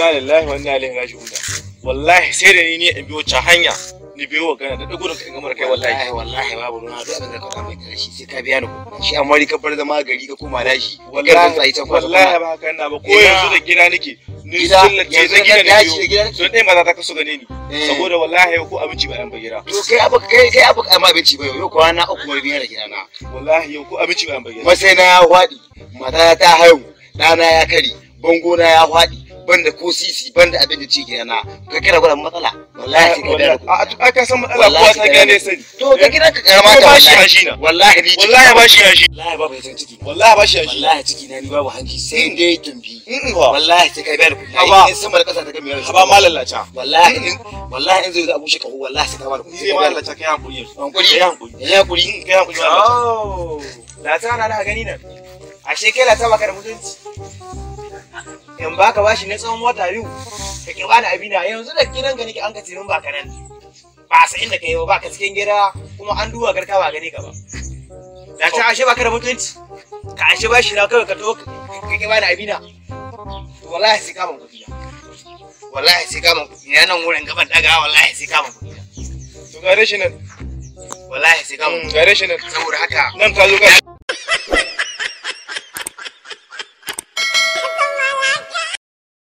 Inna lillahi wa inna ilaihi raji'un. Wallahi sai da ni ne in biyo ta hanya ni biyo gana da gudun ka in gamar kai wallahi. Wallahi babu ruwa duk abin da ka samu da shi sai ka biya ni kuɗi. Shi amma ri ka bar zama gari ka koma dashi. Wallahi wallahi ba haka ina ba ko yanzu da gida nake ni killace da gida ne biyo. Don dai maza ta kaso gane ni. Saboda wallahi ko abinci ba yan ba gida. To kai abu kai abu kai ma abinci ba yau kwana uku mai biya da gida na. Wallahi yau ko abinci ba yan ba gida. Masai na ya hwadi, mata ta haihu, ɗana ya kare, bango na ya hwadi. Banda ko sisi banda abin da ci gidana ka kira gwada matsala wallahi sai ka biya kuɗi. A ka san matsala ko ta gane sani. To ka kira ka karama ta wallahi. Wallahi ni wallahi ba shi yashi. Wallahi babu yasan ciki. Wallahi ba shi yashi. Wallahi ciki na ni babu hanji sai dai tumbi. Wallahi sai ka biya kuɗi. In sama da kasa ta gami yaro. Haba malalacha. Wallahi in wallahi in zai zo abu shi kaho wallahi sai ka bada kuɗi. Sai malalacha kai hankuri. Hankuri. Kai hankuri. Kai hankuri. Kai hankuri malalacha. Oh. Lata na da gani nan. Ashe kai lata baka da mutunci. In baka bashi na tsawon wata biyu ka ki bani abina yanzu da gidan ka nake an ka ce min baka nan ba sa inda kai ba ka cikin gida kuma an duba garka ba gane ka ba da ta ashe baka da mutunci ka ashe bashi na kawai ka to ka ki bani abina to wallahi sai ka ban kuɗi na wallahi sai ka ban kuɗi na nan wurin gaban daga wallahi sai ka ban kuɗi na to gare shi nan wallahi sai ka ban gare shi nan saboda haka nan ka zo ka